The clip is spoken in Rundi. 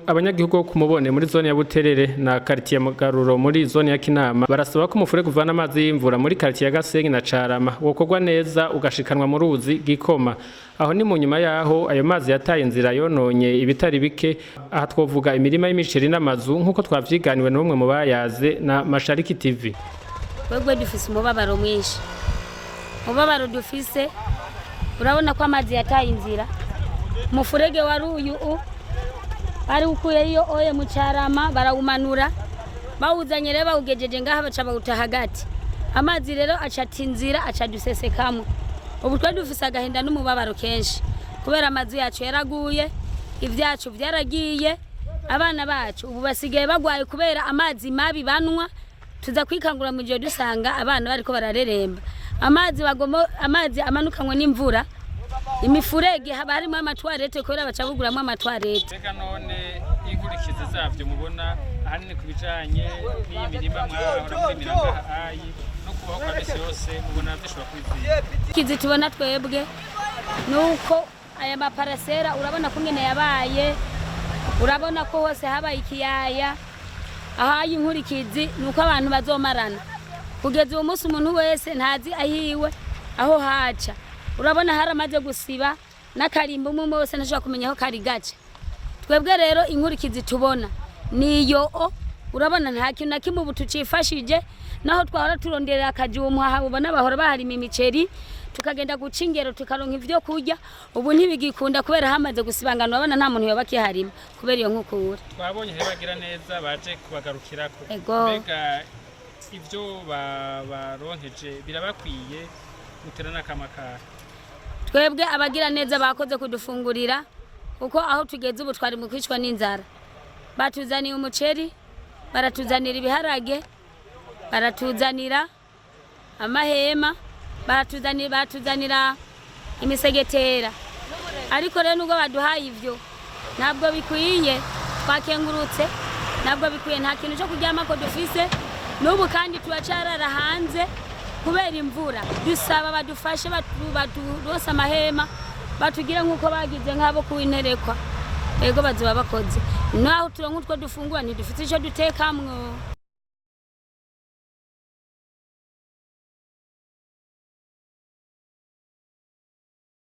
Abanyagihugu bo kumubone muri zone ya Buterere na quartier Mugaruro muri zone ya Kinama barasaba ko umufurege uvana amazi y'imvura muri quartier ya Gasenyi na Carama wokorwa neza ugashikanwa mu ruzi Gikoma. Aho ni mu nyuma yaho ayo mazi yataye inzira, yononye ibitari bike. Aha twovuga imirima y'imiceri n'amazu, nk'uko twavyiganiwe n'umwe mu bayaze na Mashariki TV. Twebwe dufise umubabaro mwinshi. Umubabaro dufise, urabona ko amazi yataye inzira. Umufurege wari uyu bari ukuye iyo oye mu Carama, barawumanura, bawuzanye rero bawugejeje ngaha, baca bawuta hagati. Amazi rero aca inzira, aca dusesekamwo. Ubu twe dufise agahinda n'umubabaro kenshi kubera amazu yacu yaraguye, ibyacu byaragiye, abana bacu ubu basigaye bagwaye kubera amazi mabi banwa. Tuza kwikangura mu gihe dusanga abana bariko barareremba amazi bagomo, amazi amanukanwe n'imvura. Imifurege haba harimo amatwarete kubera baca buguramwo amatwarete. Mbega none inkurikizi zavyo mubona ahanini ku bijanye n'iyi mirima mwahora murimira ngaha ayi no kubaho kwa misi yose, mubona vyishobora kwiziba? Ikizi tubona twebwe nuko aya maparasera, urabona ko ngene yabaye, urabona ko hose habaye ikiyaya. Ahaye inkurikizi nuko abantu bazomarana. Kugeza uwo munsi umuntu wese ntazi ahiwe aho haca. Urabona haramaze gusiba n'akarimbo, umwe wese ntashobora kumenya aho kari gaca. Twebwe rero inkurikizi tubona niyo o urabona nta kintu na kimwe ubu tucifashije. Naho twahora turonderera akajumpa, aha ubona bahora baharima imiceri, tukagenda guca ingero tukaronka ivyo kurya, ubu ntibigikunda kubera hamaze gusibangana. Urabona nta muntu yoba akiharima kubera iyo nkukura. Twabonye bagira neza baje kubagarukirako. Ego. Mbega ivyo baronkeje birabakwiye? Mutera n'akamakara? Twebwe abagira neza bakoze kudufungurira, kuko aho tugeze ubu twari mu kwicwa n'inzara. Batuzaniye umuceri, baratuzanira ibiharage, baratuzanira amahema, batuzanira imisegetera. Ariko rero nubwo baduhaye ivyo, ntabwo bikwiye. Twakengurutse, ntabwo bikwiye. Nta kintu cyo kuryamako dufise n'ubu, kandi turacarara hanze kubera imvura. Dusaba badufashe, baturose amahema, batugire nk'uko bagize nk'abo kuwinterekwa. Ego, bazoba bakoze. Naho turonka utwo dufungura, ntidufite ico dutekamwo.